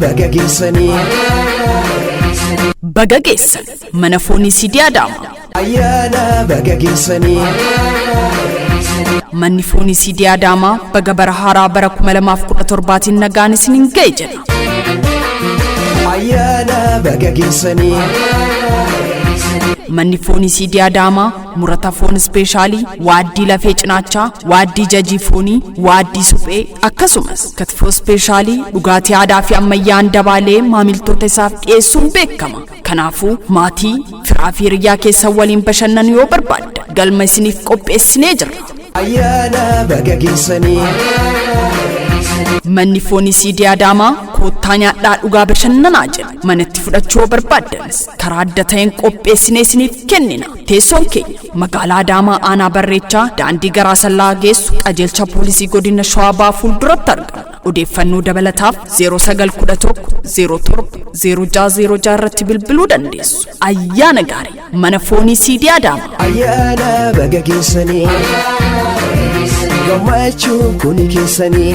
Baga geessanii. Baga geessan mana foonii Siidii Adaamaa. Ayyaana baga geessanii. Manni foonii Siidii Adaamaa baga bara haaraa bara 2017tiin nagaan isiniin ga'e jedha. Ayyaana baga geessanii. Manni foonii Siidii Adaamaa murata foon ispeeshaalii, waaddii lafee cinaachaa, waaddii jajii foonii, waaddii suphee akkasumas katifoo ispeeshaalii dhugaatii aadaa fi ammayyaan dabaalee maamiltoota isaaf dhiyeessuun beekama. Kanaafuu maatii, firaa fi hiriyaa keessan waliin bashannanuu yoo barbaaddan galma isiniif qopheessinee jirra. Ayyaana baga geessanii. Manni foonii Siidii Adaamaa koottaa nyaadhaa dhugaa bashannanaa jedha. Manatti fudhachuu yoo barbaaddanis karaa adda ta'een qopheessinee isiniif kennina. Teessoon keenya magaalaa Adaamaa aanaa Barreechaa daandii garaa Sallaa geessu qajeelcha poolisii godina Shawaa Bahaa fuulduratti argamna. Odeeffannoo dabalataaf 0911 07 0606 irratti bilbiluu dandeessu. Ayyaana gaarii mana foonii Siidii Adaamaa. Ayyaana baga geessanii. Gammachuun kuni keessanii.